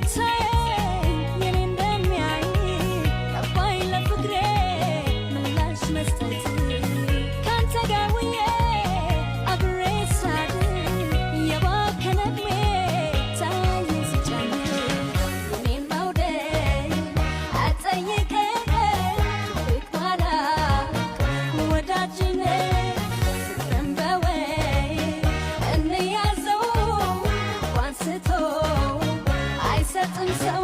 እንደምታየኝ የኔ እንደሚያይ ገባኝ፣ ለፍቅሬ ምላሽ መስጠት ካንተ ጋር ውዬ አብሬ ሳድር የባከነ ዕድሜ ታየኝ ሲጨምር። የኔን መውደድ አትጠይቀኝ፣ ፍቅር ወዳጅነት ፍቅርን በወይ እንያዘው አንስቶ አይሰጥም ሰው።